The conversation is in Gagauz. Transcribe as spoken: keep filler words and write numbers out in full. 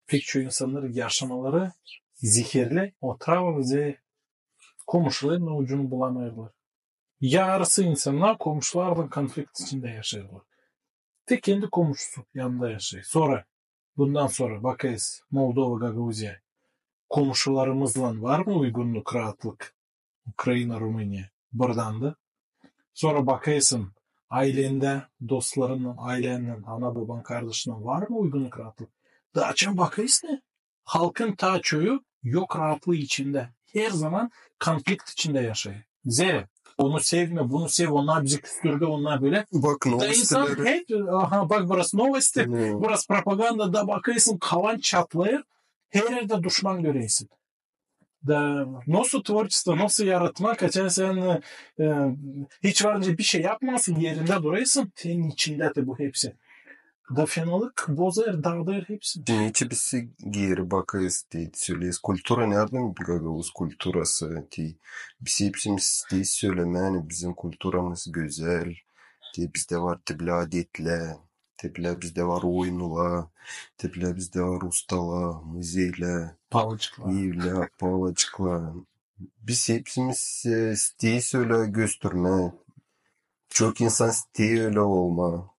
pek çok insannarın yaşamaları zeherli, otrava ve komuşularınnan ucunu bulamêêrlar. Yarısı insannar komuşularlan konflikt içindä yaşêêrlar. Tek kendi komuşusu yanında yaşêêr. Sora, bundan sora bakêrız Moldova, Gagauziya. Komuşularımızlan var mı uygunnuk, raatlık? Ukraina, Rumıniya. Buradan da. Sora bakêrsın, aylendä, dostlarınnan, aylännän, ana-baban, kardaşınnan var mı uygunnuk, raatlık? Da açan bakêrsın, halkın taa çoyu yok raatlıı içindä. Her zaman konflikt içindä yaşêêr. Zerä onu sevmä, bunu sev, onnar bizi küstürdü, onnar bölä. Bak, Da insan novostileri. Hep, aha, bak, burası novosti, Hmm. burası propaganda, da bakêrsın, kalan çatlêêr, her erdä duşman görersin. Da nasıl tvorçestvo, nasıl yaratmak, açan sän e, e, hiç var nicä bir şey yapmêêrsın, erindä durêrsın, senin içindä dä bu hepsi. Da fenalık bozêr, daalêr hepsini. Neçin biz geeri bakêrız, te söleriz, kultura nerdän, gagauz kulturası, te biz hepsimiz te sölemää, ani bizim kulturamız gözäl, te bizdä var te bölä adetlär, te bölä bizdä var oyunular, te bölä bizdä var ustalar, muzeylär, Palaçıklar. evlär, palaçıklar. Biz hepsimiz e, isteeriz ölä göstermää. Çok insan isteer ölä olmaa.